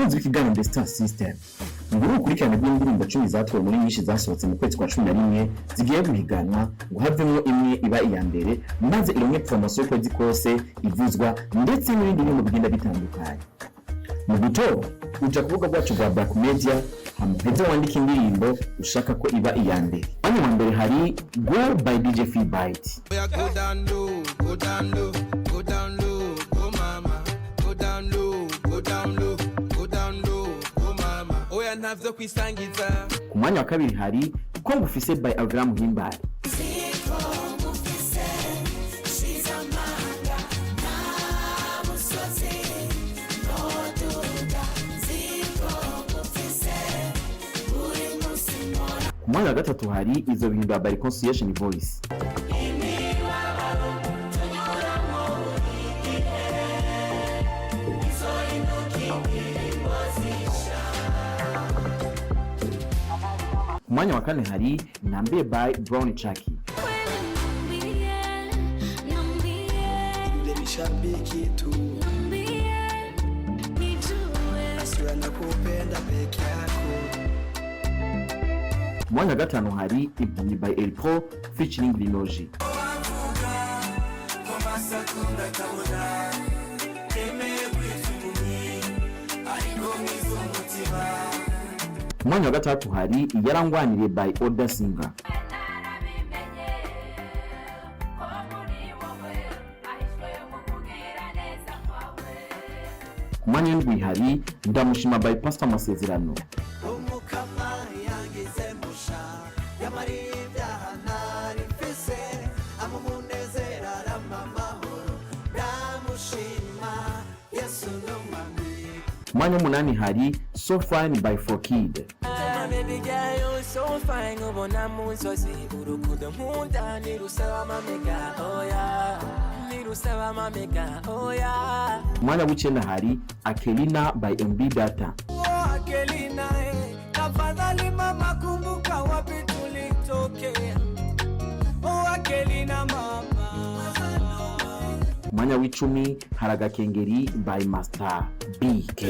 Bakunzi b'ikiganiro The Star System, nguru urukurikirane rw'indirimbo 10 zatowe muri nyinshi zasohotse mu kwezi kwa 11 zigiye guhiganwa ngo havemwo imwe iba iya mbere, maze ironke promotion y'ukwezi kose ivuzwa, ndetse n'ibindi bintu bigenda bitandukanye. Mu gutora, uja ku rubuga rwacu rwa Black Media, hama uheze wandike indirimbo ushaka ko iba iya mbere. Mwanya wa mbere hari Go by DJ Feedbite. Oya, go down low, go down low, go down low, go mama, go down low, go down low, go down low, go mama. Oya, ntavyo kwisangiza. Ku mwanya wa kabiri hari Ko Ngufise by Alvera Muhimbare. Ziko ngufise shize amanga, nta musozi noduga, ziko ngufise buri munsi mpora. Ku mwanya wa gatatu hari Izo Bihimba by Reconciliation Voice. Imibabaro tunyuramo buri gihe izohinduka indirimbo zisha. Ku mwanya wa kane hari Nambie by Brown Chucky. Niambie, niambie, Yule ni shabiki tu, niambie, nijue. Asiwe anakupenda peke yako. Ku mwanya wa gatanu hari Impumyi by El Pro featuring Linoji. Ko masakunda kabona nemeye kwitwa impumyi, ariko mwiza umutima. Ku mwanya wa gatandatu hari Yarangwaniriye by Oda Singer. Narabimenye ko muri wowe ahishwe mu kugira neza kwawe. Ku mwanya w'indwi hari Ndamushima by Pastor Masezerano. Umukama yangize musha, yamariye ibyaha ntari mfise, ama umunezero, arama amahoro, ndamushima Yesu n'umwami. Ku mwanya w'umunani hari So Fine by Forkid. My baby girl, you so fine, ubona mu nzozi. Urukundo nkunda ntirusaba amamega, oya, ntirusaba amamega, oya. Ku mwanya w'icenda hari Akelina by MB Data. Akelina, eh, tafadhali mama, kumbuka wapi tulitokea. Oh, Akelina mama. Ku mwanya w'icumi hari Agakengeri by Master BK.